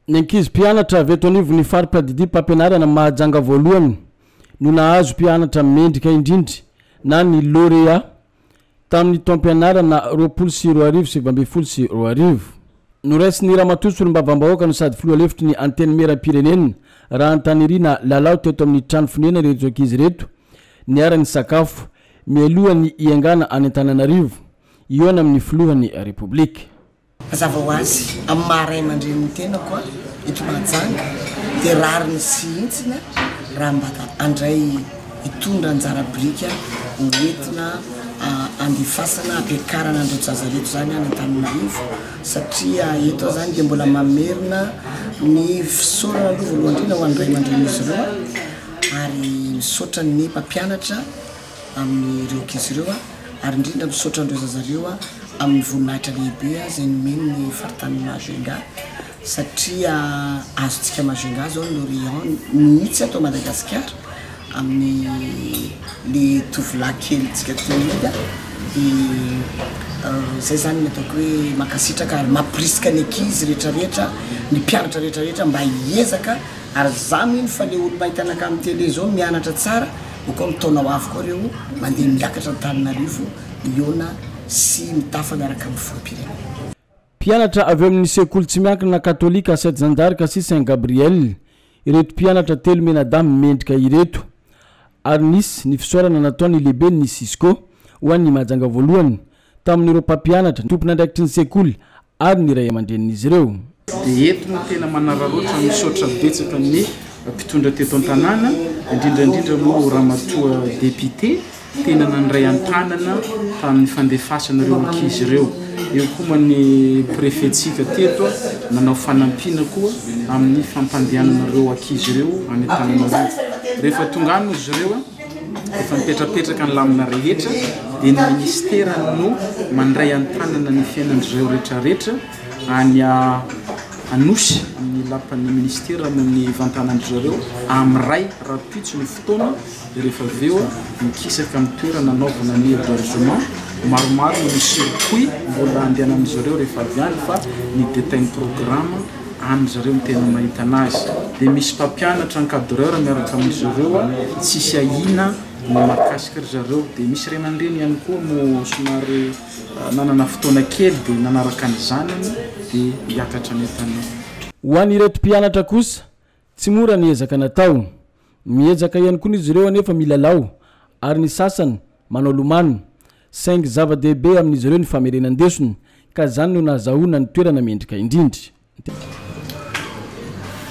Ny ankizy mpianatra avy eto anivon'ny fari-piadidiam-pampianarana Mahajanga voalohany no nahazo mpianatra mendrika indrindra na ny lauréat tamin'ny taom-pianarana 2020 sy 2019. Noraisin'ny Ramatoa Solombavambahoaka no sady filoha lefitry ny Antenimierampirenena Rahantanirina Lalao teto amin'ny trano fonenana ireto ankizy ireto niara-nisakafo mialohan'ny hiangana any Antananarivo hihaona amin'ny filohan'ny Repoblika. Mazava ho azy, amin'ny maha ray aman-drenin'ny tenako aho eto Mahajanga dia rariny sy hintsina raha mba handray hitondra anjara biriky ho entina handefasana hampiakarana an'ireto zaza ireto izany any Antananarivo satria eto aho izany dia mbola mamerina ny fisaorana aloha voalohany indrindra ho an'ny ray aman-drenin'izy ireo ary misaotra ny mpampianatra amin'ireo ankizy ireo ary indrindra misaotra an'ireo zaza ireo amin'ny voninahitra lehibe izay nomeny ny faritanin'i Majunga satria azontsika Majunga izao ny lauréat mihitsy ato Madagasikara amin'ny le tovolahy kelintsika teo iny dia izay izany ny ataoko hoe mankasitraka ary mampirisika ny ankizy rehetrarehetra ny mpianatra rehetrarehetra mba hiezaka ary za mino fa le olo mahita anakahy amin'ny télé zao mianatra tsara ho koa amin'ny taona ho avy koa reo mandeha miakatra Antananarivo mihaona sy mitafa miaraka amin'ny filoham-pirenena. Mpianatra avy ao amin'ny sekoly tsy miankina katolika Sainte Jeanne d'Arc sy Saint Gabriel ireto mpianatra telo mianadahy mendrika ireto ary nisy ny fisaorana nataon'ny lehiben'ny Cisco ho an'ny Mahajanga voalohany tamin'ireo mpampianatra, tompon'andraikitry ny sekoly ary ny ray aman-drenin'izy ireo. Dia eto no tena manararaotra misaotra betsaka ny mpitondra teto an-tanàna, indrindra indrindra moa Ramatoa Député, tena nandray an-tanana tamin'ny fandefasana ireo ankizy ireo. Eo koa moa ny Préfet-ntsika teto nanao fanampiana koa amin'ny fampandehanana ireo ankizy ireo any Antananarivo. Rehefa tonga any moa izy ireo, Efa mipetrapetraka ny lamina rehetra dia ny ministera no mandray an-tanana ny fiainan-dry zareo rehetrarehetra any Anosy amin'ny lapan'ny ministera no nivantanan-dry zareo amin'ny iray rahampitso ny fotoana dia rehefa avy eo mikisaka amin'ny toerana anaovana ny hébergement. Maromaro moa ny circuit mbola andehanan-dry zareo rehefa avy any fa ny détail ny programme Any zareo no tena mahita anazy. Dia misy mpampianatra encadreur miaraka amin-dry zareo tsisy ahiana ny mahakasika ry zareo. Dia misy ray aman-dreny ihany koa moa somary nanana fotoana kely dia nanaraka ny zanany dia hiakatra any an-tanàna. Ho an'ireto mpianatra kosa, tsy mora ny ezaka natao. Miezaka ihany koa izy ireo anefa milalao ary ny sasany manao lomano. Saingy zava-dehibe amin'izy ireo ny famerenan-desona ka izany no nahazahoana ny toerana mendrika indrindra.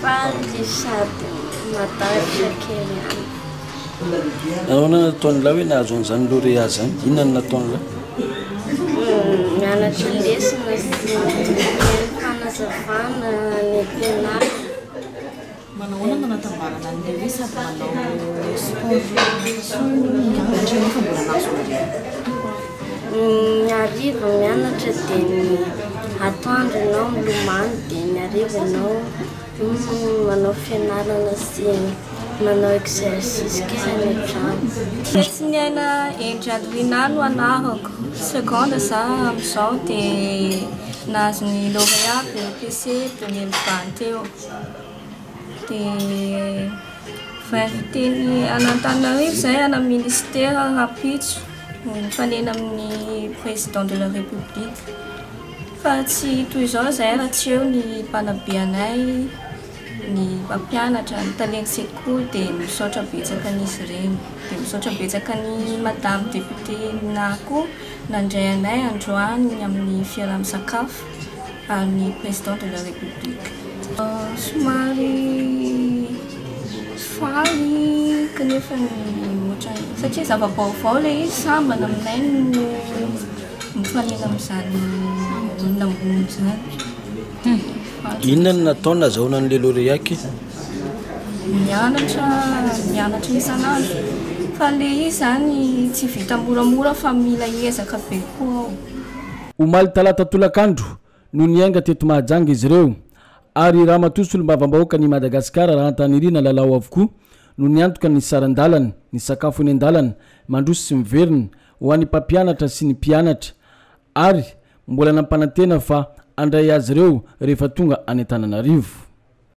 Faly sady matahotra kely ihany. Nahoana no nataon'ilay hoe nahazo an'izany lauréat izany? Inona no nataon'ilay? Nianatra lesona sy nihaino fanazavana ny mpianarina. Manahoana no anatambarana an'ilay hoe sady manao sport soa no mianatra nefa mbola nahazo lauréat? Ny hariva mianatra dia ny atoandro ianao milomano dia ny hariva ianao manao fianarana sy manao exercice kely any an-trano. Fetsiniaina Endry Alwina no anarako, seconde za amin'izao dia nahazo ny lauréat BEPC 2020 teo. Dia voainviter-ny any Antananarivo izahay any amin'ny ministera rahampitso mifanena amin'ny président de la république. Fa tsy toy izao izahay raha tsy eo ny mpanabe anay, ny mpampianatra, ny talen'ny sekoly dia misaotra betsaka an'izy ireny. Dia misaotra betsaka an'i madame député Nina koa nandray anay androany amin'ny fiaraha-misakafo. Ary ny président de la république. Somary faly kanefa ohatran'ny satria zava-baovao ilay izy sambany aminay no mifanena amin'izany olona ambony izany. Inona no natao nazahoana an'ilay lauréat aky? Mianatra, mianatra isan'andro fa ilay izy izany tsy vita moramora fa mila ezaka be koa ao. Omaly talata tolakandro no niainga teto Mahajanga izy ireo ary Ramatoa Solombavambahoakan'i Madagasikara Rahantanirina Lalao avokoa no niantoka ny saran-dalana, ny sakafo eny an-dalana, mandroso sy miverina, ho an'ny mpampianatra sy ny mpianatra ary mbola nampanantena fa handray azy ireo rehefa tonga any Antananarivo.